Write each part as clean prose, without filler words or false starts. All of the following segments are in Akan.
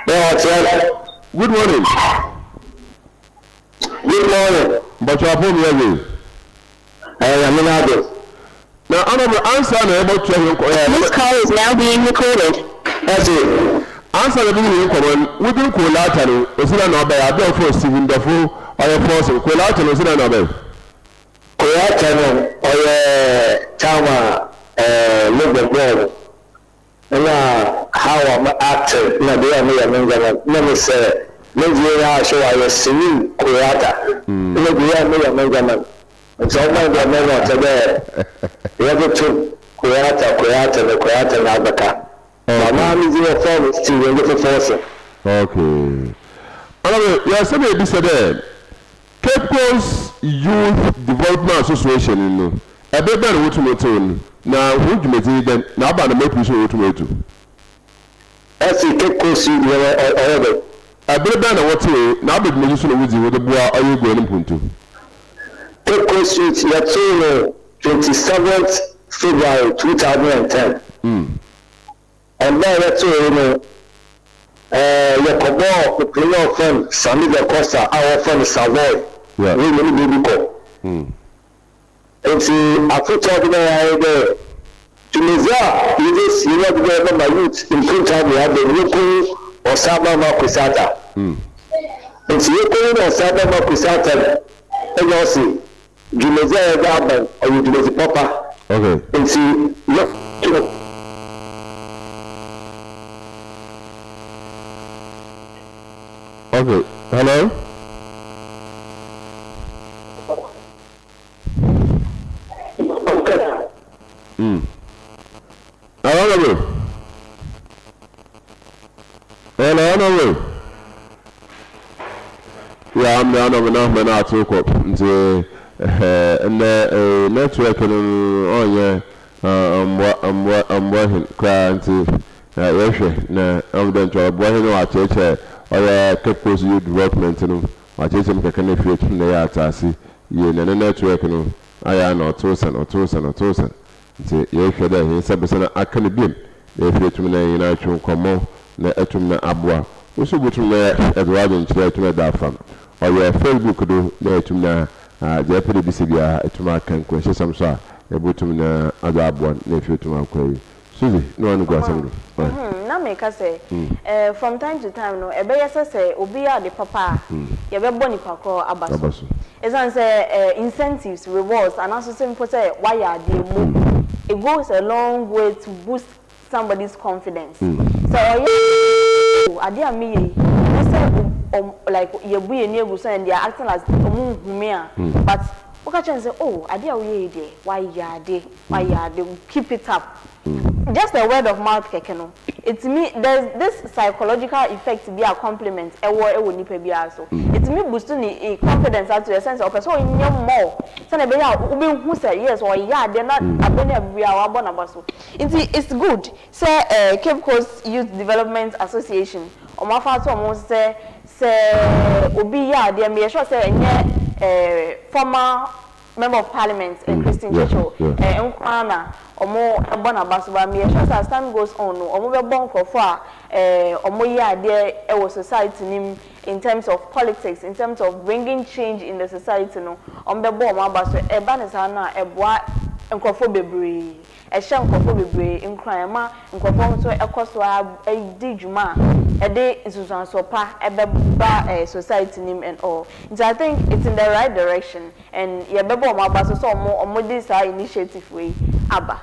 Yeah, ɔkyerɛ. Good morning. Good morning. Mpɔkyɛ apɔ mu yɛ dze. Ɛyɛ Nyame n'adom. Na honorable ansa na yɛbɛtoa hɛn nkɔ ɛɛ. This call is now being recorded. Ɛse. Ansa na yɛbɛyi hɛn nkɔmbɔ no, wo dzin Kolata no, osi dɛn na ɔbae? Aber a wɔfrɛ wo Stephen Dɔfo ɔyɛ Forson, Kolata no osi dɛn na ɔbae? Kolata no ɔyɛ time a ɛɛ mobɔ bɔɔl no nna how a me act na the way a meyɛ me ndzɛmba no nna mesɛ me dzin ara so ɔayɛ Celine Kolata nna the way a meyɛ me ndzɛmba no ntsi ɔma dɛ me na ɔtse dɛ yɛdze to Kolata Kolata na Kolata na abɛka ma maa me dzin wɔfrɛ me Steven Dofo Forson. Okay. Honourable, yɛsɛ mebisa dɛ, Cape Coast Youth Development Association no, ber bɛn na wotum tsew no, na hɔn dwumadzi nye dɛn, na aber a na mapii so na wotum etu? Ɔse Cape Coast Youth Development ɔyɛ dɛn? Ber bɛn na wɔtsewee, na aber dwumadzi so na wodzi wɔdze boa ɔyɛ eguan no mpontu? Cape Coast Youth yɛtoo no 27th February 2010. Mber a yɛtsewee no, yɛkɔbɔɔ opanyin a wɔfrɛ no Sammy Da Costa a wɔfrɛ no Savoy ne hɛn beebi kɔ. Ntsi afotu a ɔdze ma hɛn ara nye dɛ, dwumadzi a yɛdze esi hɛn do dɛ yɛbɛma youth mpontu ama yɛaba mu, yekohu Ɔsaabarima Kwesi Arthur. Ntsi yekohun Ɔsaabarima Kwesi Arthur no, nna ɔse dwumadzi a yɛdze aba no, ɔyɛ dwumadzi papa. Ntsi yɛto. Okay, hello? Honorable. Hello, Honorable. Yeah, I'm the Honorable now, man. I took up. Nti, eh, network no ɔnyɛ mboa mboa mboa hin koraa nti yɛhwɛ na ɔmo dɛ nti ɔboa hin na wakyerɛkyerɛ ɔyɛ Cape Coast Youth Development no wakyerɛkyerɛ mu kɛkɛ na efie tum na ɛyɛ atase yie na ne network no ayɛ a na ɔtow sɛn ɔtow sɛn ɔtow sɛn Ntsi yɛrohwɛ dɛ hɛn nsa bɛsan aka no bio na efir etum na hɛn atwe nkɔmbɔ na etum na aboa. Wo so botum na edze w'adwenkyerɛ etum dze afa ɔyɛ Facebook do na etum na dza epɛ dɛ ebisa biara etum aka nkuranhyɛsɛm so a ebotum na adze aboa na efir etum akɔ ewiei. Suzy, na w'ano gu asɛm do. Ɔe. Na meka sɛ, from time to time no, ɛbɛyɛ sɛ sɛ obi yɛ ade papa a, yɛbɛbɔ nipa korɔ aba so. Ɛsiane sɛ incentives, rewards, anaa nso sɛ mpo sɛ woayɛ adeɛ mu, it goes a long way to boost somebody's confidence. Sɛ ɔyɛ adeɛ a, oh, adeɛ a meyɛ yi, ɛnyɛ sɛ ɔm, like yɛbu yɛn ani agu so and they are acting as ɔmo nhu me a, but woka kyerɛ no sɛ, oh, adeɛ a woyɛ yi deɛ, woayɛ ade. Wayɛ ade keep it up just a word of mouth kɛkɛ no ɛtumi there's this psychological effect bi a compliment ɛwɔ ɛwɔ nipa biara so ɛtumi boost ne confidence ato the sense sɛ ɔpɛ sɛ ɔnyɛ more sɛnea ɛbɛyɛ a wobɛhu sɛ yes ɔyɛ adeɛ na abɛ ne abere a wabɔ n'aba so nti it's good sɛ eh, Cape Coast Youth Development Association wɔn afa ato wɔn ho sɛ sɛ obi yɛ adeɛ meyɛ sure sɛ ɛnyɛ eh, former Member of Parliament Christine Churchill nko ara na wɔbɔ n'aba so but meyɛ sure sɛ as time goes on no wɔbɛbɔ nkurɔfoɔ a wɔyɛ adeɛ wɔ society no mu in terms of politics, in terms of bringing change in the society no wɔbɛbɔ wɔn aba so. Ɛba no saa no a ɛboa nkurɔfoɔ bebree. Ɛhyɛ nkurɔfoɔ bebree nkuran, ɛma nkurɔfoɔ nso kɔ so ara di dwuma a ɛde nsunsuansoɔ pa bɛba society no mu and all. Nti I think it's in the right direction and yɛbɛbɔ wɔn aba so sɛ wɔn wɔde saa initiative wei aba.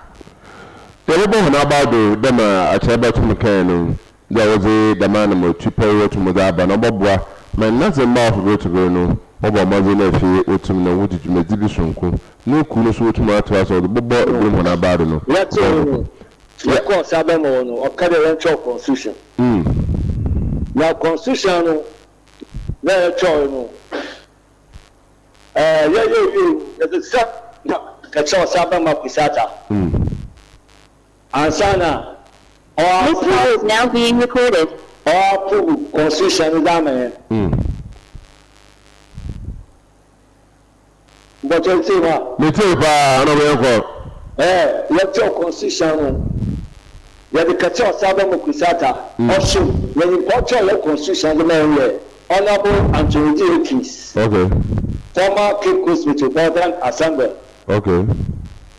Yɛbɔbɔ hɔn abaw do dɛ ma akyerɛba tum kãe no, dɛ wɔdze dɛm anamɔtu pa yi rotum dze aba no, ɔbɔboa ma ndzɛmba a ɔfoberotober no wɔbɔ mbɔdzen na afei wotum na wodzi dwumadzi bi soronko na ekuw no so wotum atoa so wɔdze bɔbɔ binom hɔn abaw do no, Yɛtoo ɔbɔyɛ no, papa. Yɛ. yɛkɔɔ saa bɛma hɔ no, ɔka dɛ yɛnkyerɛw constitution. Na constitution no na yɛkyerɛwee no, Ɛɛ, yɛyɛɛ wiei no, yɛdze sika kɛkyerɛɛ Ɔsabarima Kwesi Arthur ansaana This call is now being recorded. ɔaapprove constitution no dze ama hɛn. Mpɔkyɛw itsie mu a? Metsie paa, ana ɔbɛyɛ kɔ? Ɛɛ, yɛkyerɛw constitution no. Yɛdze kɛkyɛ Ɔsabɛma Kwesi Arthur, ɔsom na nyimpa ɔkyerɛw hɛn constitution dze ma hɛn yɛ Honourable Anthony D. Akins, former Cape Coast Metropolitan Assembly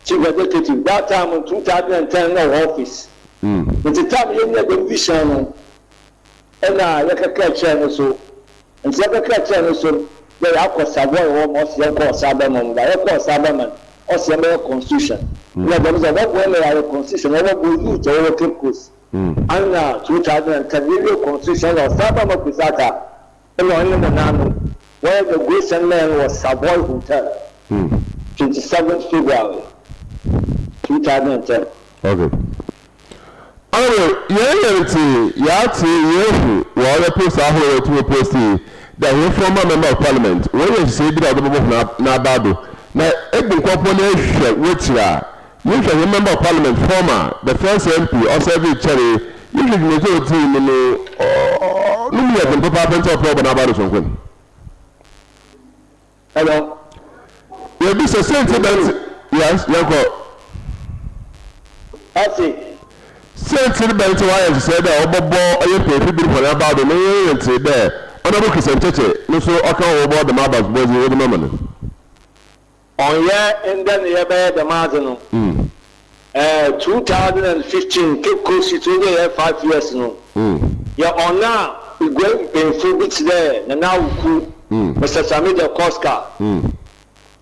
Chief Executive, that time no 2010 nna ɔwɔ office. Ntsi time yenya dɛm vision no nna yɛkɛkɛɛ kyerɛɛ no so. Ntsi yɛkɛkɛɛ kyerɛɛ no so no dɛ yɛakɔ Savoy hɔ ma ɔse yɛnkɔ Ɔsabɛma mu, ba yɛkɔɔ Ɔsabɛma no ɔse yɛmbɛyɛ constitution. Nna dɛm dze ɔbɔboa ma yɛayɛ constitution na ɔbɔboa youth a wɔwɔ Cape Coast. Ana 2010 yewie constitution na Ɔsabɛma Kwesi Arthur nna ɔnye ne nananom wɔyɛ inauguration ma hɛn wɔ Savoy Hotel 27th February 2010. Okay. Ɔno hɛn yɛn ntse yɛatse yeehu wɔ ɔyɛ post ahorow a wotum post yi dɛ hɛn former member of parliament wɔyɛ nhyehyɛɛ bi dɛ wɔdze bɔbɔ hɔn n'aba do na ebu nkɔpɔ na ehwɛ w'ekyir a yehwɛ hɛn member of parliament former the first MP ɔsɛrvee kyɛree yehwɛ dwumadzi a odzii mu no no mu yɛ dzen papaapa ntsi ɔpɛ ɔbɔ n'aba do soronko no. Hello. Yɛbisa sɛnti bɛn nti yes yɛnkɔ. Ɔse. Sɛnti bɛn nti wɔayɛ nhyehyɛɛ dɛ wɔbɔbɔ ɔyɛ mpanyimfo binom hɔn abaw do na yɛyɛ ntsee dɛ Honourable Christian Kyekye no so ɔka hɔn wɔbɔbɔ dɛm abasobɔdze yi wɔdze mama no. Ɔnnyɛ ndɛ na yɛbɛyɛ dɛm adze no. Ɛɛ 2015 Cape Coast City ɔnnyɛ yɛ 5 years no, yɛ ɔnaa Iguai mpanyimfo bi tse dɛ Nana Awuku, Mister Sammy Dakoska,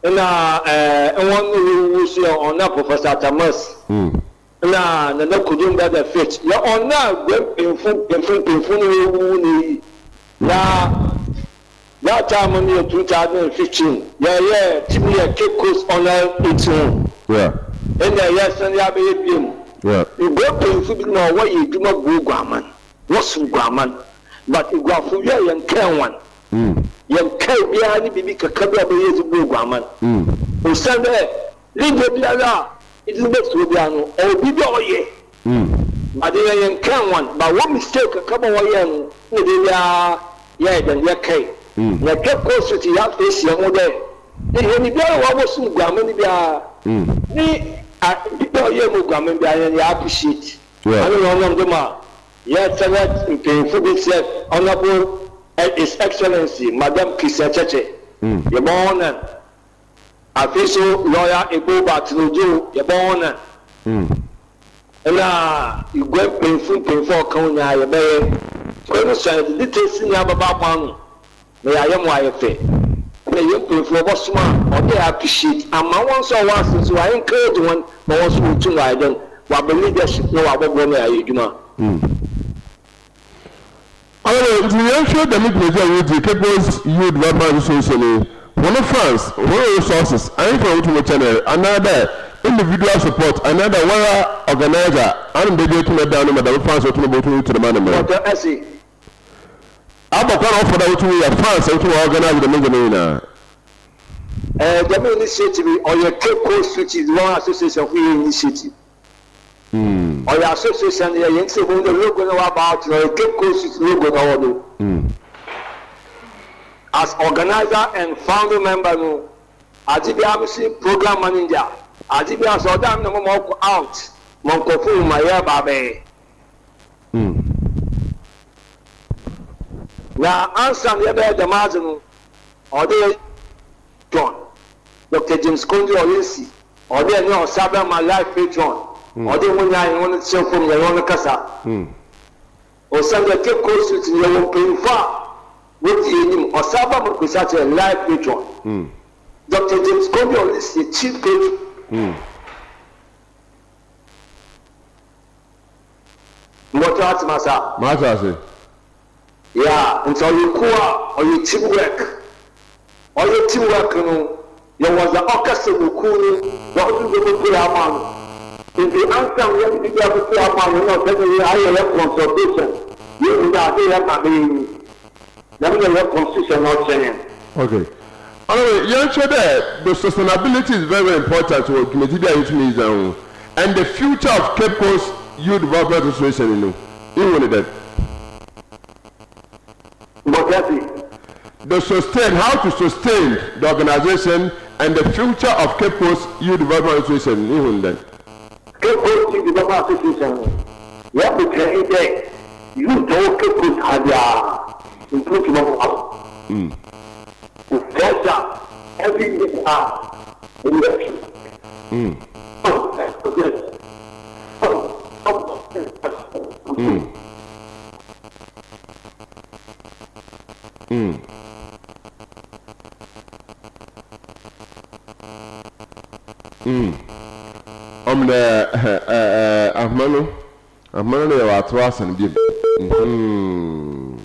nna ɛɛ hɔn na woewuwu so yɛ ɔnaa Professor Atta Mills. Nna Nana Kojo Mbada Fitch yɛ ɔno a gua mpanyimfo mpanyimfo mpanyimfo no woewuwu na eyi. Na that time no yɛ 2015 yɛyɛɛ team no yɛ Cape Coast Honour its own. Nna yɛsan yɛabɛyɛ biom. Gua mpanyimfo bi na wɔyɛ edwuma boa Oguaman, wɔsom Guaman but Eguafo wiɛ yɛnnkɛɛ hɔn. Yɛnnkɛɛ obiara ne biribi kakra bi a ɔbɛyɛ dze boa Oguaman. Osiandɛ Leader biara a edze no bɛsi hɔ biara no, ɔwɔ biribi a ɔyɛ. But yɛn yɛnnkɛn hɔn, but hɔn mistake kakraba a wɔyɛɛ no nna da biara yɛyɛ dɛn, yɛkɛe. Na Cape Coast City yɛafeesi hɛnho dɛ hɛn biara a ɔabɔsom Oguamma biara ne biribi a ɔyɛɛ ma Oguamma biara hɛn yɛ appreciate. Ɔno na ɔnam do ma yɛ select mpanyimfo bi tse dɛ Honourable His Excellency Madam Christian Kyekye, yɛbɔ honour no. Afei so lawyer Ebo Bartolojo yɛbɔ hɔn a, nna Igua mpanyimfo mpanyimfo a ɔka ho nyinaa yɛbɛyɛ. Kwan no so a yɛdze details nyinaa bɛba akwan ano na yɛayɛ mo ayɛ fɛ. Nna hɛn mpanyimfo wɔbɔsom a ɔwɔ dɛ yɛ appreciate ama hɔn so a wɔwɔ ase so wɔa encourage hɔn ma hɔn so wotum wɔayɛ dɛn wɔaba leadership na wɔabɔboa ma yɛayɛ edwuma. Ɔno ntsi yɛnhwɛ dɛm dwumadzi a woridzi Cape Youth Development Association yi hɔn funds, hɔn resources, ahemfo na wotum channel anaadɛ individual support anaadɛ woara organiser ano da bi etum da ano ma dɛm funds otum botum etu dɛm anamɔn yi. Wɔtɔ ase. Abɔ kwan a wɔfa do a wotum yɛ funds a wotum organise dɛm ndzɛmba yi nyina. Dɛm initiative yi ɔyɛ Cape Coast Youth Development Association fo hɛn initiative. Ɔyɛ association no yɛyɛ ntsi bohu dɛ logo no wɔaba out no ɔyɛ Cape Coast Youth logo na ɔwɔ do. As organiser and founding member no, adze biara mese programme manager, adze biara sɛ ɔda me na moma ɔkɔ out ma nkorɔfo hu ma yɛreba abɛyɛ. Na ansa na yɛbɛyɛ dɛm adze no, ɔwɔ dɛ yɛ John, Doctor James Konjo Oyensi, Ɔde ɛne ɔsa bɛma life patron ɔde ho nya yɛne wɔn kyerɛ fam yɛne wɔn kasa osiandɛ Cape Coast Street no yɛwɔ mpanyimfo a wodzi yɛn enyim ɔsa ba ma Kwesi Akyɛ life patron Doctor James Kobi Olise yɛ chief patron Mbɔtɔ atse masa. Mate ase. Yeah, ntsi ɔyɛ kuw a ɔyɛ team work. Ɔyɛ team work no, yɛwɔ dza ɔkasa wɔ kuw no dza ɔdze ndzɛmba pue ama no. Ntsi ansaana yɛdze biribi abopue ama no nna ɔsɛ dɛ yɛayɛ hɛn consultation, yehu dɛ adze a yɛreba abɛyɛ nye yi. Dɛm na hɛn constitution no ɔkyerɛ hɛn. Okay. Honourable, yɛnhwɛ dɛ the sustainability is very very important wɔ dwumadzi bi a yetum yi dza ho and the future of Cape Coast Youth Development Association no, ihu no dɛn? Mbɔdze. The sustain, how to sustain the organisation and the future of Cape Coast Youth Development Association, ihu no dɛn? Cape Coast Youth Development Association no. Yɛaboterɛ nye dɛ youth a ɔwɔ Cape Coast ha biara mpontu bɔkɔ hɔ. Wɔhwɛ a every year biara wɔyɛ Mm. Ɔm dɛ eh, ahoma no, ahoma no yɛ wɔato asan biom. Mm-hmm.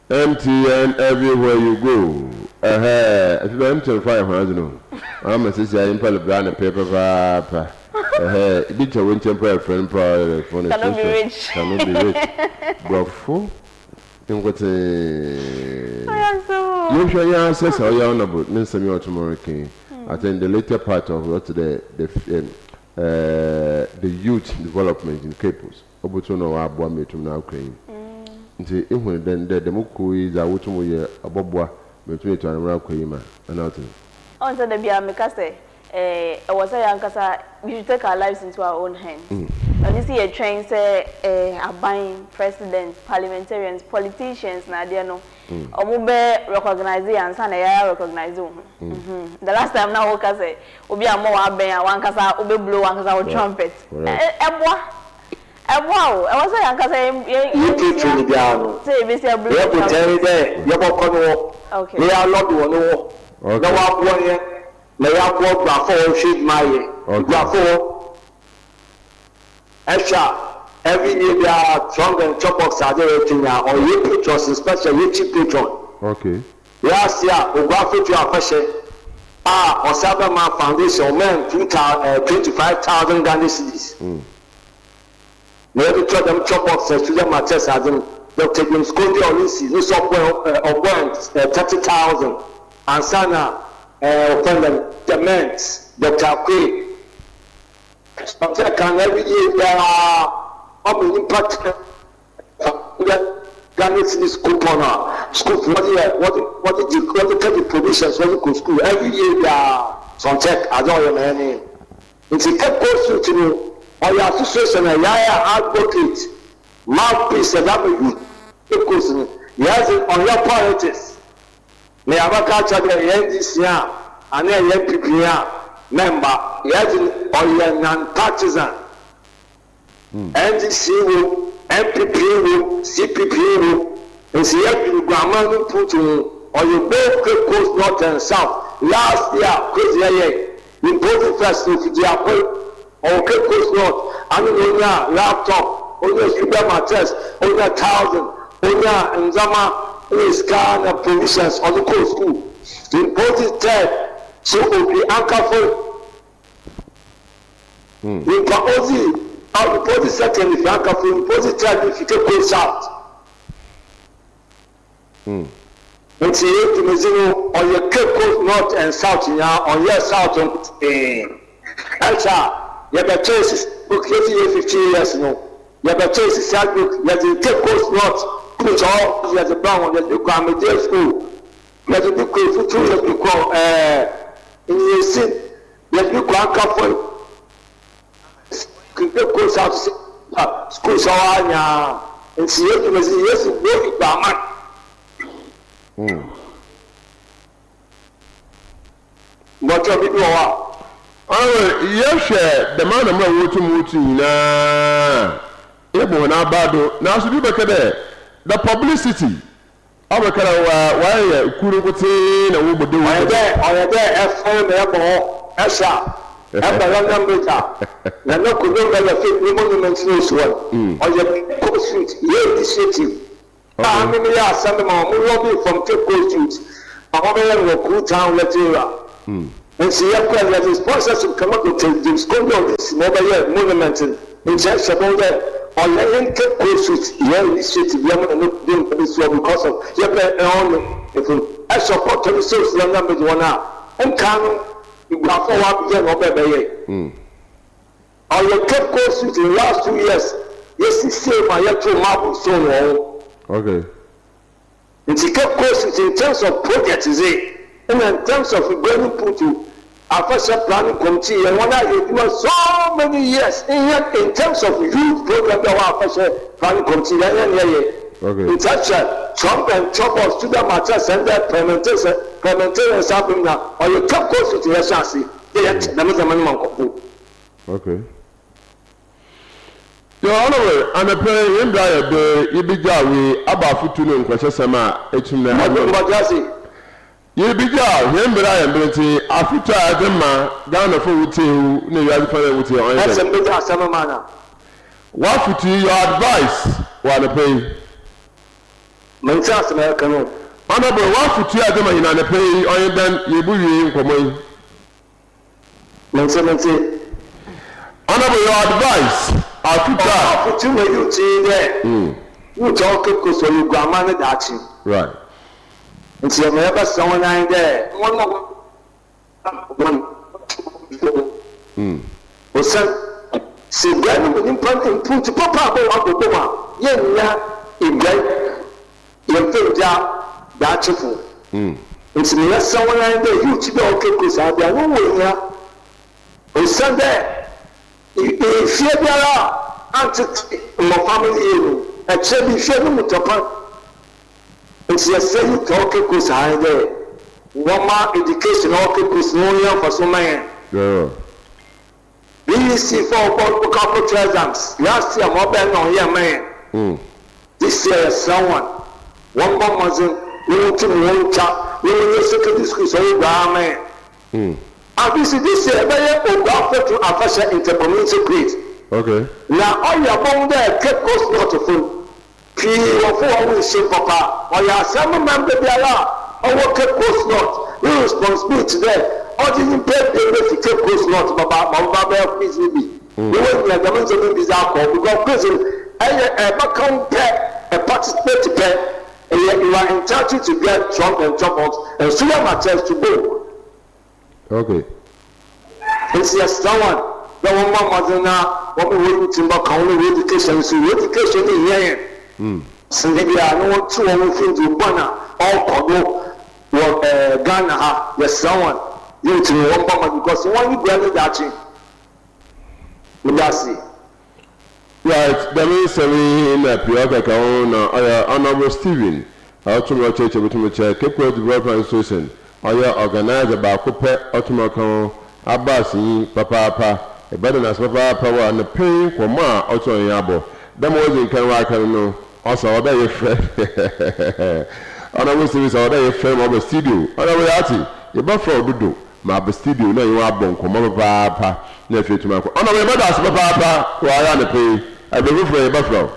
MTN everywhere you go. Ɛhɛ, ɛfi bɛ MTN fa yɛ hɔn adze no. Ama sisi ayɛ mpa lebra ne pɛ papaapa. Ɛhɛ, ebi kyɛ wo nkyɛn mpo a ɛfrɛ no mpo a ɔyɛ phone Cannot be rich. Cannot be rich. Brɔfo. Nkotsee. Yɛnhwɛ yɛn ara sɛ sɛ ɔyɛ honourable ne nsɛm yi a ɔtum reka yi, I think the later part of ɔtse dɛ the um, uh, the youth development in Cape Coast, obotum na ɔaboa ma etum na akɔ enyim. Ntsi ihu no dɛn dɛ dɛm kuw yi dza wotum yɛ ɔbɔboa ma etum etu anamɔn akɔ enyim a, ana ɔtse dɛn? Ɔn sɛ da biara meka sɛ eh, ɛwɔ sɛ yɛn ankasa we should take our lives into our own hands. Ɛno sɛ yɛtwɛn sɛ eh, aban, president, parliamentarians, politicians na adeɛ no, wɔn bɛ recognise yɛn ansa na yɛa recognise wo ho. Mhm. The last time na woka sɛ obi ammɔ w'abɛn a w'ankasa wobɛ blow w'ankasa wo trumpet. Ɛboa. Ɛboa o. Ɛwɔ sɛ yɛn ankasa yɛn yɛn Yɛn titiriw no biara no, sɛ yɛbɛsi ablow yɛn yɛn botae ne trumpet. dɛ yɛbɔkɔ no hɔ na yɛalɔbe wɔ no hɔ na wɔaboa hɛn Ma yɛaboa Guafo a wɔhwɛ edwuma ayɛ. Guafo hɔ ɛhwɛ a every year biara trunk and chop box adze a yɛtwe nyinaa ɔyɛ yɛ patrons especially yɛ chief patron. Yɛ ase a Oguafo tu afahyɛ a Ɔsabɛma foundation ɔmaa hɛn 25,000 Ghana cedis. Na yɛdze tɔ dɛm chop box na student mattress adze no, Doctor James Kondi Olusi no so ɔbɔe ɔbɔe 30,000 ansaana wɔfrɛ no dɛn, Cement, Doctor Akwei, Ɔtse kan every year biara ɔma nyimpa 10,000 Ghana cedis coupon a skuulfo wɔdze yɛ wɔdze wɔdze gye wɔdze kɛgye provisions wɔdze kɔ skuul every year biara. Sɔnkyɛk adze a ɔyɛ ma hɛn nye. Ntsi Cape Coast Youth no ɔyɛ association a yɛayɛ advocate, mouthpiece yɛdze ama youth Cape Coast no, yɛdze ɔnnyɛ politics na yɛabɛka akyerɛ dɛ yɛ NDC a anaa yɛ NPP a mɛmmba, yɛdze ɔyɛ non-partisan. NDC wom, NPP wom, CPP wom, nti yɛdwen Guaman no mpuntu ho, ɔyɛ both Cape Coast North and South, last year Kwesi yɛyɛe, Mpozi Fest no Fidiakor ɔwɔ Cape Coast North, ano na onyaa laptop, onyaa sugar mattress, onyaa thousand, onyaa ndzɛmba na sika na provisions ɔdze kɔɔ school. Mpozi third so Obi Ankafor. Nyimpa odzi a nyimpa odzi second fi Ankafo, nyimpa odzi third no fi Cape Coast South. Ntsi hɛn dwumadzi no ɔyɛ Cape Coast North and South nyinaa, ɔnnyɛ South nkotsee. Ɛhwɛ a yɛbɛkyɛɛ sisi book yedzi hɛn 15 years no, yɛbɛkyɛɛ sisi book yɛdze Cape Coast North schools a ɔwɔ hɔ yɛdze baa hɔn, yɛdze bi kɔ Ahmedie school, yɛdze bi kɔ Efutu, yɛdze bi kɔ ɛɛ Nyiesi. Yɛdze kɔ Ankaful Cape Coast South School sɛ ɔha nyaa nti yɛ dwumadzi yɛsi bɔ Igbaman. Mbɔkyɛ obi bi wɔ hɔ a. Ɔwɔ yɛhwɛ dɛm anamɔn a wotum wotu nyina a, ebɔ hɔn aba do, naaso bi bɛka dɛ the publicity Ɔbɛka dɛ wɔayɛ kuw no nkotsee na wɔbɔ dawur Ɔyɛ dɛ ɔyɛ dɛ ɛfɔr na ɛbɔ hɔ ɛhyɛ a ɛba London Bridge a Nana Kojo Mbella Faith ne monument no osi hɔ no ɔyɛ Cape Coast Youth yɛ initiative a ame meyɛ asɛm ma wɔn lobby from Cape Coast Youth ma wɔbɛyɛ no wɔ Kru Town Lecturer Ntsi yɛkɔr yɛdze sponsorship kɛma Doctor James Kondo Odisi ma ɔbɛyɛɛ monument no. Ntsi ɛhyɛ bɔ dɛ ɔyɛ hɛn Cape Coast Youth hɛn initiative yɛma no de nkwa besi hɔ because of yɛpɛ hɔn no mfom. Ɛsɔ kɔ 26 London Bridge hɔn a nkaa no Eguafo a wɔabegye na ɔbɛɛ bɛyɛe. Ɔyɛ Cape Coast Youth in last 2 years yɛsisiei ma yɛtoo marble stone wɔ ho. Ntsi Cape Coast in terms of project dze, nna in terms of egua no mpontu. Afahyɛ Planning Committee yɛ hɔn ayɛ edwuma so many years hɛn in terms of youth program bi a ɔwɔ Afahyɛ Planning Committee hɛn hɛn yɛyɛ. Ntsi akyerɛ Trump and Chobos to dɛ ma kyerɛ sɛ ndɛ parliamentarians parliamentarians aber mu na ɔyɛ Cape Coast City yɛhyɛ ase dɛ yɛkyɛ dɛm ndzɛmba no ma nkorɔfo. Okay. Your Honourable, anɔpa yi hɛn bra yɛ ber yebegyaa wei aba afotu no nkrɔhyɛsɛm a etum na Mbɔdze mbɔdze ase. Yebegyaa hɛn ber ayɛ mber ntsi afotu a edze ma Ghanafo a wotsie wo na wiadze fan a wotsie ɔnye dɛn? Ɛsɛ mbedzi asɛm ma ana? W'afotu yi, your advice, wɔ anɔpa yi. Menntse asɛm a ereka no. Honourable, w'afotu a edze ma hɛn anɔpa yi ɔnye dɛn? Yebowie nkɔmbɔ yi. Mente mente. Honourable your advice afutu a. Ɔkɔ afutu ma youth yi dɛ youth a ɔwɔ Cape Coast ɔyɛ oguaman ne daakye. Right. Ntsi ma yɛbɛsrɛ hɔn ara nye dɛ hɔn a wɔn osian sɛ eguan no mu nyimpa mpontu papa a bɔwɔ abɔ bɔ mu a yɛnnya eguan Yɛmfa ngya daakyefo. Ntsi meyɛserɛ hɔn ara dɛ youth bi a ɔwɔ Cape Coast ha biara no ho hia osiandɛ fie biara a anntsetse mboframba no yie no, kyerɛ bi fie no mu tɔ pan. Ntsi yɛserɛ youth a ɔwɔ Cape Coast ha nye dɛ wɔmma education a ɔwɔ Cape Coast no ho nyɛ mfaso mma hɛn. BEC fo a wɔkɔ wɔkɔ akɔtwerɛ exams last year ma ɔbɛn na ɔyɛ mma yɛn. This year yɛsrɛ wɔn wɔmmɔ mmɔdzen na wɔntum wɔntwa na wɔnyɛ secondary schools a ɔwɔ Oguaa mma yɛn. Afei so this year yɛbɛyɛ Oguaa Foto Afahyɛ Inter-Community Quiz. Na ɔyɛ bɔn dɛ Cape Coast North fo no Pii wɔ fo hɔn nhyem papa. Ɔyɛ asɛm ma mba biara a ɔwɔ Cape Coast North no responsibility dɛ ɔdze nyimpa ebien befi Cape Coast North bɛba ma wɔbɛba abɛyɛ quiz no bi na woenya dɛm ndzɛmba yi bi dze akɔ because quiz no ɛyɛ ɛbɛka wo pɛ, ɛ participate pɛ, ɛyɛ you are entitled to get trunk and chop box and suya matters to go. Okay. Ntsi yɛserɛ hɔn dɛ wɔmbɔ mbɔdzen na wɔma hɔn youth no bɛka ho na hɔn education so, hɔn education no hia hɛn sen biribiara na wɔntwe hɔnho mfi ndzɛmba a ɔrokɔ do wɔ Ghana ha. Yɛserɛ hɔn youth no wɔmbɔ mbɔdzen because hɔn nye bia ne daakye. Meda ase. Right, dɛm nsɛm yi na pii ɔkɛkɛ ho na ɔyɛ Honourable Stephen a ɔtum ɔkyerɛkyerɛ botum kyerɛ Cape Coast Development Association ɔyɛ organiser baako pɛ ɔtum ɔka ho abasinyi papaapa ebɛda no ase papaapa wɔ anapa yi nkɔmbɔ a ɔtse ɔnye abɔ dɛ ma odzi nkan ɔaka no no ɔsɛ ɔwɔ dɛ yɛfrɛ Honourable Stephen sɛ ɔwɔ dɛ yɛfrɛ no ma ɔba studio Honourable Yatse yɛbɛfrɛ wo dodo Ma aba studio na yɛn abɔ nkɔmmɔ papaapa na afei atumi akɔ. Ɔnam yɛbɛda ase papaapa wɔ ayɛ anɔpa yi. Ɛberɛ foforɔ yɛbɛfrɛ wo.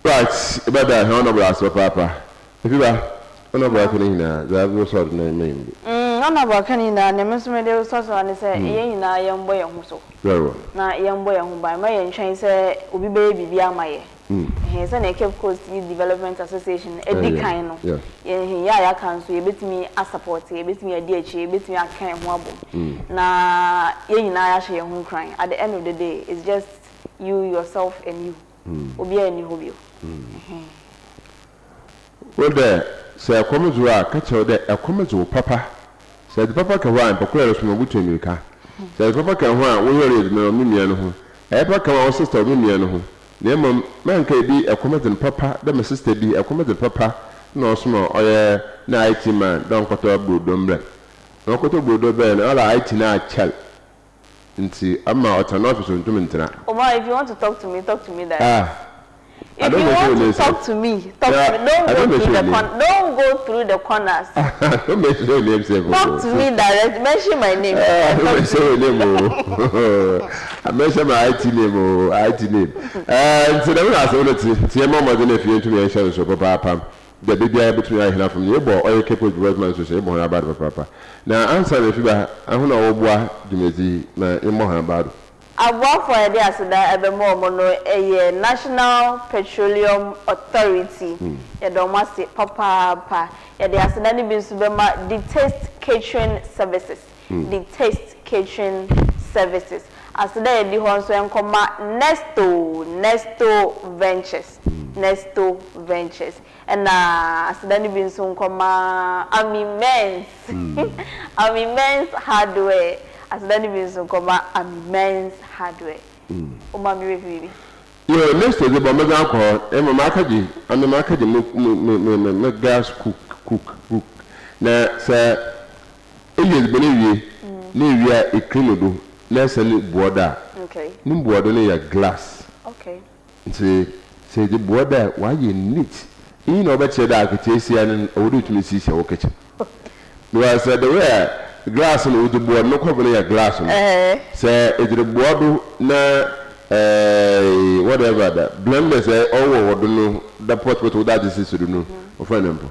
Right, yɛbɛda hɛn honourable ase papaapa. Efi ba, honourable aka ne nyinaa, dza edze rosɔ do no ma yɛn bi. Honourable aka ne nyinaa, nea me nso mede resɔ so ara ne sɛ yɛn nyinaa yɛmbɔ yɛn ho so. Very well. Na yɛmbɔ yɛn ho ban. Mma yɛntwɛn sɛ obi bɛyɛ biribi ama yɛn. Ɛhɛn, sɛnea Cape Coast Youth Development Association adi kan no, yɛn yɛ a yɛaka nso yɛbɛtumi asapɔte, yɛbɛtumi adi akyire, yɛbɛtumi aka yɛn ho abom na yɛn nyinaa yɛahyɛ yɛn ho nkuran. At the end of the day, it's just you, yourself and you. Obiara nni hɔ bio. Ɛhɛn. Wo dɛ, sɛ ɛkɔm dze wo a, ka kyerɛ wo dɛ ɛkɔm dze wo papa. Sɛ edze papa ka ho a, nyimpa kor a erosom no, obotu emirika. Sɛ edze papa ka ho a, wo yer reyɛ edziban wɔ me nua no ho. Ɛyɛ papa ka ho a, wo sister wɔ me nua no ho. Na mbom mannka ebi ɛkɔm dze no papa dɛ me sister bi ɛkɔm dze no papa na ɔsoma ɔyɛ ne IT man dɛ ɔnkɔtɔ brodo mbrɛ no. Na ɔkɔtɔ brodo brɛɛ no ɔla IT no akyɛr ntsi ɔma ɔtsena n'office onntum nntsena. Omar if you want to talk to me talk to me direct. Ah I If don't you mention want your to name talk sef. to me talk Yeah, to me don't I go don't through mention the your name. corner don't go through the corners. I don't mention your name sef Talk o. to me direct mention my name Ah, I and don't talk to mention me. your name o. I mention my IT name o, IT name. Eh, nti dɛm na asɛm no tse. Nti yɛmmɔ mbɔdzen na afei yɛntum yɛnhyɛ no nsew papaapa dɛ da biara yɛbɛtum ayɛ hɛn afam no. Yɛbɔ ɔyɛ Cape Coast Development Association, yɛbɔ hɔn aba do papaapa. Na ansaana efi ba ha, hɔn a wɔboa dwumadzi yi ma yɛmbɔ hɔn aba do. Aboafo a yɛde aseda bɛma wɔn no yɛ National Petroleum Authority, yɛda wɔn ase papaapa. Yɛde aseda no bi nso bɛma The Taste Catering Services, The Taste Catering Services. Aseda a ɛdi hɔ nso nkɔma Nesto, Nesto Ventures. Nesto Ventures. Ɛna aseda no bi nso nkɔma Ami Mens, Ami Mens Hardware. Aseda no bi nso nkɔma Ami Mens Hardware. Woma me werɛ fi biribi? Yo, Nesto dze bɔ mbɔdzen akɔ hɔ, mbom makɛgye, ame makɛgye mo mo me me me gas cook cook cook na sɛ eyɛ edziban ewie na ewie a ekri no do na esan bua do a, no mbuado no yɛ glass. Ntsi sɛ edze bua do a ɔayɛ neat. Iyi na ɔbɛkyerɛ dɛ akataasia no ɔwɔ dɛ itum siesie wo kitchen. Because sɛ the way a glass no wodze boa do no kɔb no yɛ glass no, sɛ edze roboa do na whatever da blenders a ɔwɔ wɔ do no da pot pot wodze adze sisi do no wɔfrɛ no dɛn mpo?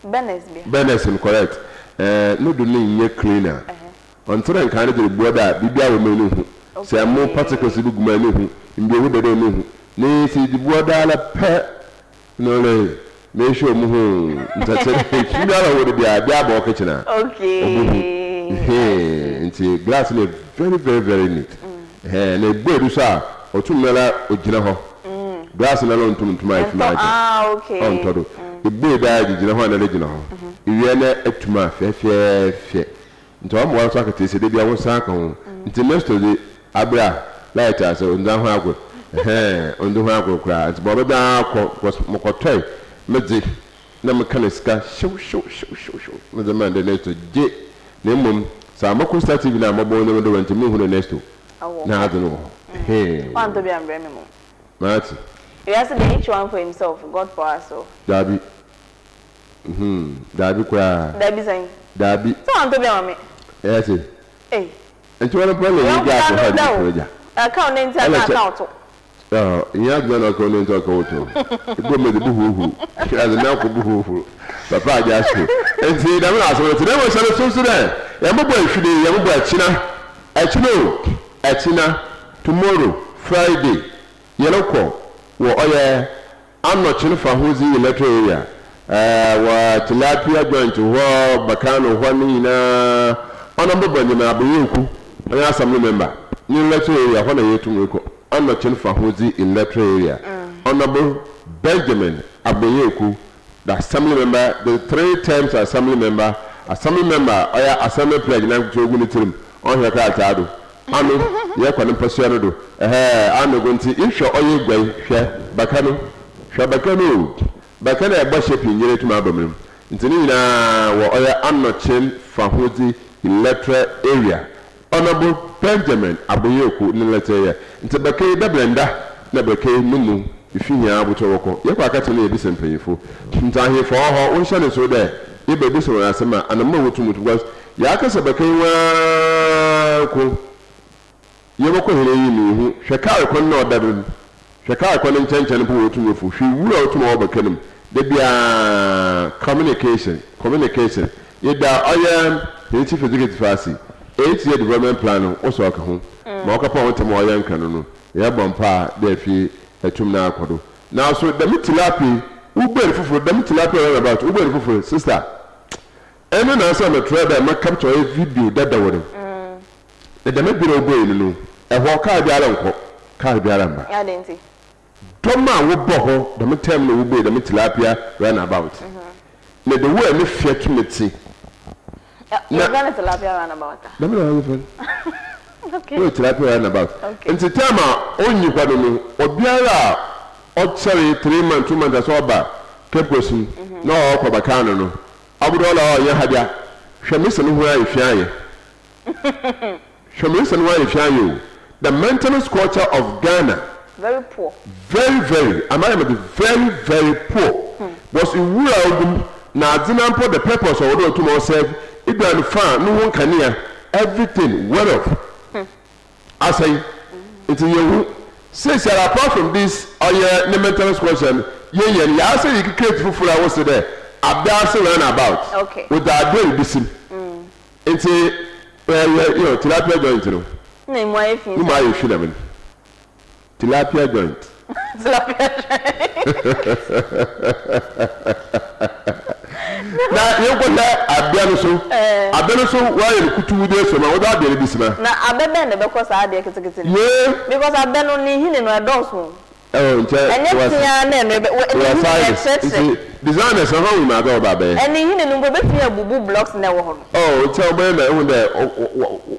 Burners bi. Burners no correct eh no do no nnyɛ clean a ɔnntse dɛ nkaa no dze roboa do a biribiara wɔ mu a nnhu sɛ ɛmo particles bi gu mu a nnhu mbiewu dada a nnhu ne sɛ edze boa do ara pɛ na ɔreyɛ mehwɛ ɔmo ho ntsɛtsɛ fi biara ɔwɔ do biara biara bɔ kitchen a ɔbɛhu hee nti glass no yɛ very very very neat hɛn na ebu edu so a ɔtum nara ogyina hɔ glass no ara onntum nntum ayɛ fi mu agye ɔnntɔ do ebu edu a gyina hɔ a nara gyina hɔ ewia na etum a fɛfɛɛfɛ Ntsi ɔama woara so akataasia da biara wo nsa aka ho. Ntsi Nestor dze, aber a light ase onndzi ho agor, ɛhɛɛn, onndzi ho agor koraa. Ntsi bɔ mbɔdzen ara kɔ because mokɔtɔe medze na meka no sika hyew hyew hyew hyew hyew medze maa no dɛ Nestor gye na mbom sɛ ammbɔkɔ Star TV no a mɔbɔ wo ndzɛmba do ntsi munnhu dɛ Nestor n'adze no wɔ hɔ, ɛhɛɛn. Woanntɔ bi ammbrɛ me mom. Matse. Wiase deɛ each one for himself, God for us o. Daabi. Hmm, daabi koraa. Daabi sɛn? Daabi. Sɛ wantɔ bi ama me. Ɛyɛ se. Ei. Nti wɔn pɛ na ɛyɛ gya akɔ ha de kuro gya. Ɛka wo nenti aka aka wo to. Ɛhɔ, nyɛ adwuma na ɔka wo nenti ɔka wo to. Ebi wɔn de bu huhuru. Ɛde na akɔ bu huhuru. Papa agya so. Nti dɛm na asɛm no te. Na mmom hyɛ no so nso dɛ, yɛn bɔbɔ ahwide, yɛn bɔbɔ akyina. Akyina o, akyina, tomorrow, Friday, yɛrekɔ wɔ ɔyɛ Anɔkye no fahodzi electoral area wɔ Tilapia joint hɔ, Bakano hɔ ne nyina Honourable Benjamin Aboyeku ɔyɛ assembly member ne electoral area hɔ na yetum rekɔ Anɔkye no fahodzi electoral area Honourable Benjamin Aboyeku the assembly member the three terms assembly member assembly member a ɔyɛ assembly pledge nankotsee ogu ne tsirmu ɔnnhwɛ krataa do Ano, yɛkɔ no mpasua no do ɛhɛɛ ano go ntsi ehwɛ ɔyɛ eguai hwɛ baka no hwɛ baka no o baka no a ɛbɔ hyɛ pii nyera etum aba mu no ntsi ne nyinaa wɔ ɔyɛ Anokyen Fahodzi Electoral Area Honourable Benjamin Aboyeku ne electoral area ntsi baka yi bɛbrɛ nda na baka yi no mu fi hɛn abotoɔ wɔkɔ yɛkɔ akɛtse no yɛbisa mpanyimfo ntsi ahemfo a ɔwɔ hɔ wonhyɛ no nsew dɛ yɛba ebisa hɔn asɛm a anamma wotum tu because Yɛakasa bɛka yi ho ara nko, yɛbɔkɔ hɛn enyim yehu, hwɛ kaar kwan no a ɔda do no, hwɛ kaar kwan no nkyɛnkyɛn mpo wotum efuw, hwɛ nwura a otum ɔwɔ bɛka no mu, da biara communication, communication, yɛda ɔyɛ hɛn chief executive ase, eight year development plan no wo so ɔka ho, ma ɔkɛpɔn wo ntsɛm a ɔyɛ nkra no no, yɛbɔ mpaa dɛ afie etum na akɔ do. Naaso dɛm tilapia yi, wo bɛn fofor, dɛm tilapia round about, wo bɛn fofor, sister, Ɛno na ansa metrɛɛ dɛ mɛ capture ɔyɛ video dadaw no. Na dɛm ber a obuei no no, hɔ kaar biara nnkɔ, kaar biara mmba. Adɛn ntsi? Dɔm a wɔba hɔ dɛm term no wobuei dɛm tilapia run about. Na the way a ne fɛ tumi tse. Na. Yɛfrɛ no tilapia run about a? Dɛm na wɔfrɛ no. Okay. Wɔyɛ tilapia run about. Okay. Ntsi term a onnyi hɔ no no, obiara a ɔkyɛree 3 months, 2 months a sɛ ɔba Cape Coast no, na ɔkɔ Bakano no, Abodɔla a ɔyɛ ha dea hwɛ me se no ho ayɛ fi ayɛ hwɛ me se no ho ayɛ fi ayɛ o the maintenance culture of Ghana Very poor. Very very ama yɛ mede very very poor because nwura a ogum na adze na mpo the purpose ɔwɔ dɛ otum ɔserve eduan fa no ho nkanea everything well off. Asɛe nti yɛnhu. Seisiara apart from this ɔyɛ ne maintenance question no yɛyɛ no yɛasɛ yɛ create fofor a wose dɛ abease round about Okay. with ade rebisi mu nti ɛyɛ you know tilapia joint no Na emu ayɛ fi ne mu saa. ayɛ fi dɛm no tilapia joint. Tilapia joint. Na yɛnkɔhwɛ abɛ no so. Abɛ no so wɔayɛ no kutuw de asua ma wɔdze abɛ no bi sima. Na abɛ bɛn na ɛbɛkɔ saa adeɛ ketekete no mu? Yee. Because abɛ no ne nhini no ɛdɔɔso o. Ɛwɔ nkyɛ Ɛnyɛ wɔ tea ara na ɛno ɛbɛ wɔ wɔ ne hini sizes ɛkyerɛkyerɛ. nti designers no hɔn nyim adze a wɔba abɛyɛ. Ɛne hini no mpo ebetumi abubu blocks na ɛwɔ hɔ no. Oh nkyɛ wɔbɛyɛ ma ehu dɛ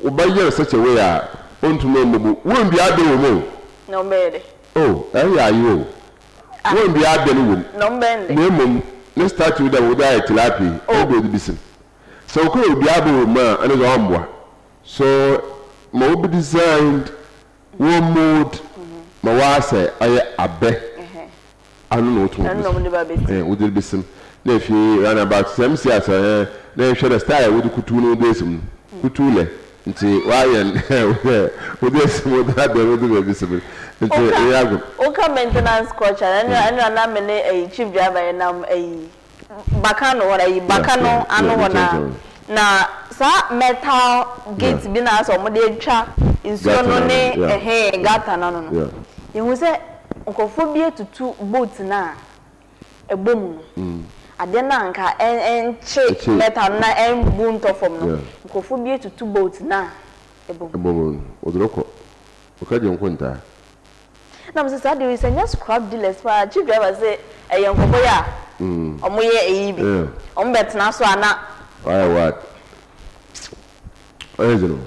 wɔbɛyɛ no such a way a onntum mmbubu. Wonndua abɛ wɔ mu o. Na wɔbɛyɛ dɛ. Oh ɛyɛ ayew o. Ah. Wonndua abɛ no wɔ mu. Na wɔbɛyɛ no dɛ. Na mbom ne statue dɛ wɔdze ayɛ tilapia yi Oh. ɛno de wɔdze besi mu. Sɛ wɔkɔ na wodua abɛ wɔ mu a ɛno dze ɔmmboa. So ma wobi designed Wɔ mold ma w'asɛ ɔyɛ abɛ ano na wotum ɛhɛn wodze besim na afei round about sɛ msi asɛ ɛhɛn na ehwɛ dɛ style a wodze kutuw no wodze esim no kutuw lɛ ntsi w'ayɛ no dɛ wodze esim wodze abɛ no wodze besim no ntsi eyɛ agor. Woka maintenance culture no ɛno na me ne ɛyi chief driver yɛnam ɛyi baka no hɔ ayi baka no ano hɔ no na saa metal gate bi na asɛ wɔde atwa nsuo no ne ɛhɛn gutter no ano no, yɛhu sɛ nkurɔfoɔ bi atutu boat no a ɛbɔ mu no, adeɛ no a anka ɛnkye metal no na ɛmbu ntɔ fam no, nkurɔfoɔ bi atutu boat no a ɛbɔ mu. Ɛbɔ mu no, wɔde no kɔ, wɔka gye nkontaa. Na mese saa deɛ wei sɛ nyɛ scrap dealers paa chief driver se ɛyɛ nkurɔfoɔ yi a ɔmo yɛ ɛyi bi ɔmo bɛ tena so a na. Wayɛ what? Ɔyɛ dzen o.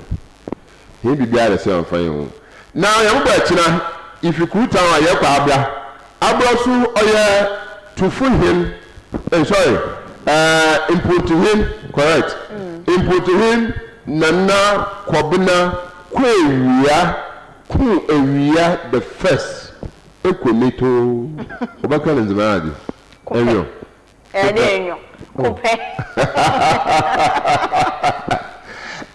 Hɛn biribiara yɛ sɛ ɔmmfa hɛn ho. Na yɛbɔbɔ akyina ifi Kru town a yɛkɔ Abra. Abra so ɔyɛ Tufo hen eh sorry eh Mpontu hen correct Mpontu hen Nana Kɔbena Kwewia Ku ewia the first ekɔ ne too wɔbɛka no ndzema adze Kopɛ ɛnwɔ ɛyɛ dɛ kopɛ ɛnwɔ oh kopɛ.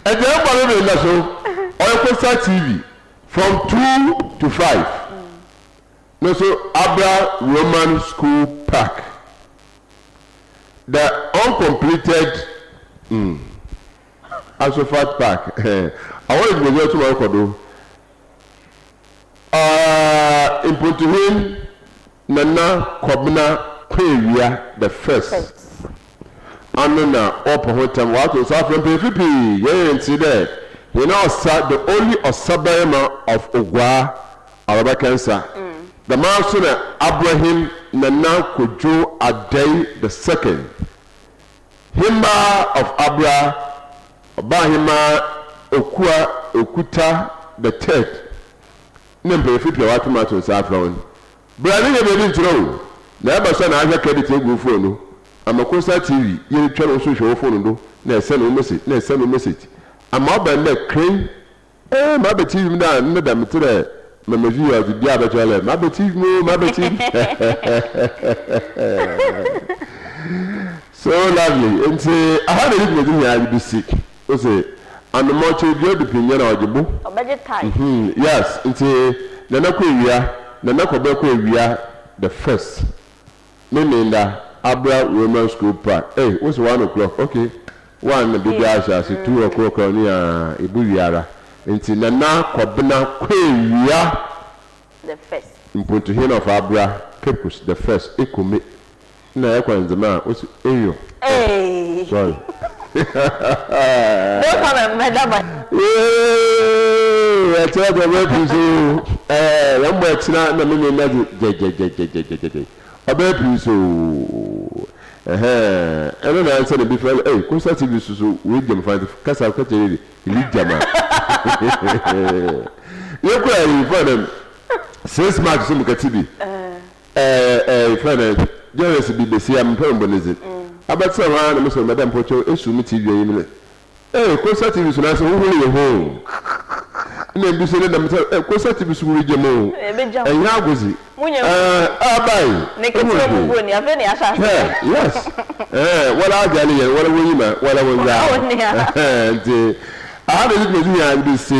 Ɛnti ɛbɔ no me nda so ɔyɛ Coastal TV from 2 to 5 no so Abra Roman School Park the uncompleted mm Asophat Park ɔwɔ dwumadzi a ɔtum ɔrokɔ do Aah Mpontuhen Nana Kɔbena Kwewia the first ano na wɔpɛ ho ntsɛm wɔato nsa afrɛ mpanyimfo pii hɛn ntsee dɛ hɛn ɔsa the only ɔsabarima of Oguaa Arabɛka nsa dɛmara so na Abrahim Nana Kojo Adei the second Hembaa of Abra Ɔbaahemaa Okua Okuta the third ne mpanyimfo pii a wɔato mu ato nsa afrɛ hɔn. Bra ne nyɛ beebi nnkyerɛ o, na ɛba so a na ahwɛ credit egu wo phone do ama Coastal TV yerutwa no wo so hwɛ wo phone do na ɛsɛn wo message na ɛsɛn wo message ama ɔba ndɛ kren Eeh maba TV mu da ndɛ da metse dɛ Mama V ɔdze bi abɛkyerɛ dɛ maba TV mu oo maba TV So lovely ntsi aha na yɛdze dwumadzi nyinaa dze besi ose anoma ɔkyɛ dua do pinnyɛ na ɔgye bo Ɔbɛgye tae. mhm yes ntsi Nana kɔ ewia Nana kɔbɛ kɔ ewia the first Memenda Abra Roman School Park ei wose 1 o'clock ok one na biribiara ahyɛ ase 2 o'clock a ɔne aa ebu wie ara nti Nana Kɔbena Kwewia The first. Mpontuhene of Abra Cape Coast the first Ekome na ɛkɔ Nzema a wose Eyo oh Eeii sorry Don't come and murder my. Yeeeeee ɛkyerɛ deɛ ɔbɛyɛ pii so oo ɛɛ yɛn bɔ ɛkyena na Memenda dze gyɛgyɛgyɛgyɛgyɛgyɛ ɔbɛyɛ pii so oo ɛhɛɛ ɛno na ansa na bi fɛ ɛy Coastal TV so so wei gyam fa nti kasa kɛkyɛ yɛ de gyam a yɛ kura yi fɛ dɛ 6 March so mekɛte bi ɛɛ ɛɛ fɛ dɛ journalist bi besia mepɛ mbɔ ne dzin abɛtena hɔ ara na mesɛ madam pɔkyɛw esu me TV anim no Ee, Coastal TV so nanso wohuru yɛ ho o. Nna bi so ne dɛm sɛ ee, Coastal TV so woregya mu o. Ebegya mu. Ɛnyɛ agodzi. Munya hu. Ɛɛ, abae. Ne ketewa mu mpo ni, afei na yɛahyɛ ase. Hwɛ, yes. Ɛɛ, wɔla agya ne yɛn, wɔla wonyim a, wɔla wondza. Wɔla Ɛhɛn, ntsi aha na yɛdze dwumadzi nyinaa dze besi.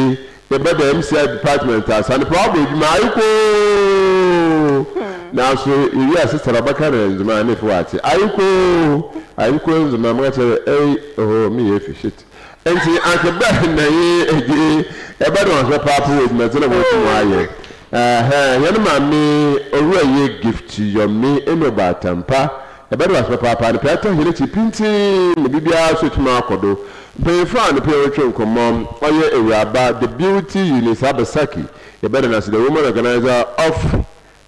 Yɛbɛda MCI department ase. Anapa wɔabɔ edwuma, ayekoo! Naaso yewie a sister no ɔbɛka no ndzema a na efi ɔatse. Ayekoo! Ayekoo ndzema, mɛka kyerɛ dɛ ei, ohoo, meyɛ efi, shit. Ntsi anka bɛn na nye egye yɛbɛda hɔn ase papaapa wɔ edwumadzen a woetum wɔayɛ. Ɛhɛn, hɛn maame Owura Ye Gift Yomi Enoba Atampa, yɛbɛda wo ase papaapa. Anapa yi atɔ hɛn ekyir pintsinn na biribiara so etum akɔ do. Mpanyimfo a anɔpa yi wɔretwe nkɔmbɔ, ɔyɛ Ewuraba The Beauty Eunice Abasaki, yɛbɛda no ase, the woman organiser of.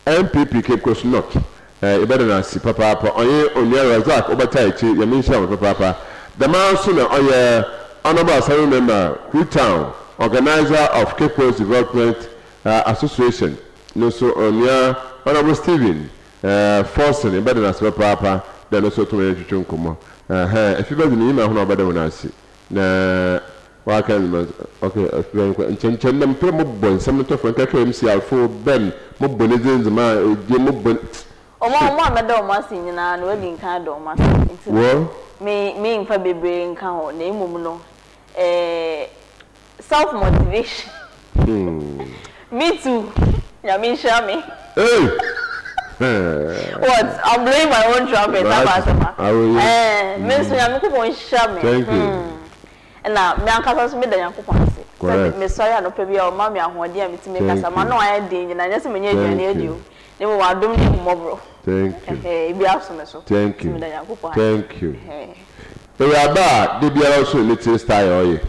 NPP Cape Coast North yɛbɛda no ase papaapa, ɔnye Onua Razak Obataa ekyir, Nyame nhyira hɔn papaapa. Dɛm ara so na ɔyɛ Honourable Assembly Member, Kru Town, Organiser of Cape Coast Development Association no so Onua Honourable Stephen Forson, yɛbɛda no ase papaapa dɛ no so ɔtum nye hɛn twetwe nkɔmbɔ. Ɛhɛn, efi bɛdze minyim ahɔn a wɔbɛda hɔn ase na Waka no ma ok afei nkɔ nkyɛ nkyɛ ndɛ mepɛ dɛ mobɔ nsɛm no tɔfo nkɛkɛ MC Alfo Ben mobɔ ne dzin dze ma egye mobɔ Wɔn a wɔn a mɛda wɔn ase nyinaa no woadi nkan ada wɔn ase nti no Wɔ. me memfa bebree nka ho na mmom no eh self motivation me too Nyame nhyira me. Ei! What? I'm blowing my own trumpet aba asɛm a Awo yes. Eh me nso Nyame Nkopɔn nhyira me Thank you. hmm. Ɛna me ankasa nso meda Nyankopɔn ase sɛ Correct. mesɔre anɔpa biara ɔma me ahoɔden a metumi Thank kasa. you. M'ano ayɛ den nyinaa nyɛ sɛ manya aduane Thank adi you. o, na mmom adom ne ahummɔborɔ. Thank you. Ɛhɛɛ, ebi aso me so. Thank Nti you. meda Nyankopɔn ase. Thank you. Ɛhɛɛ. Ewuraba a da biara ɔso ne tsir style a ɔyɛ.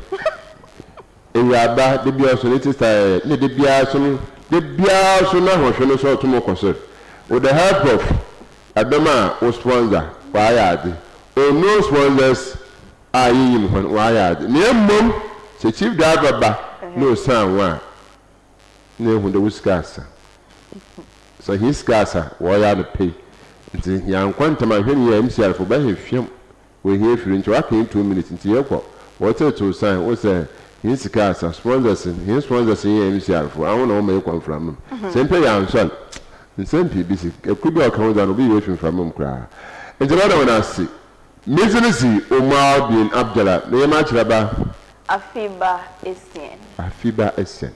Ewuraba da biara ɔso ne tsir style a ɔyɛ. Nna da biara so no, da biara so n'ahohwe no so ɔtum kɔ sor. With the help of ɛdɔm a wo sponsor, wɔayɛ adze. Unknown sponsors a yenyim hɔn, wɔayɛ adze. Na mbom sɛ chief driver ba na osian wo a, nna ehu dɛ wo sika asa. Sɛ hɛn sika asa, wɔreyɛ anɔpa yi, ntsi yɛannkɔ ntsɛm annhwɛ no yie a, MCR fo bɛhɛn fiam, woehia efir nkyɛ wɔaka hɛn 2 minutes ntsi yɛkɔ, wɔtseetsew sign, wo sɛ hɛn sika asa, sponsors, hɛn sponsors nye MCR fo, ahɔn na wɔma yɛkɔ mframa mu. Sɛ mpo yɛannsɔr, nsɛm pii besi. Kor bi a ɔka ho dze ano, obeyi efi mframa mu koraa. Ntsi mɛda hɔn ase. Me dzin dze Umar bin Abdallah, meyɛ m'akyerɛba. Afiba Essien. Afiba Essien.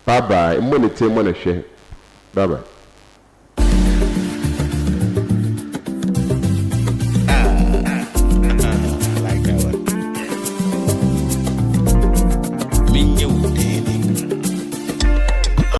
Bye bye, mbɔ ne tsir mbɔ ne hwɛ. Bye bye.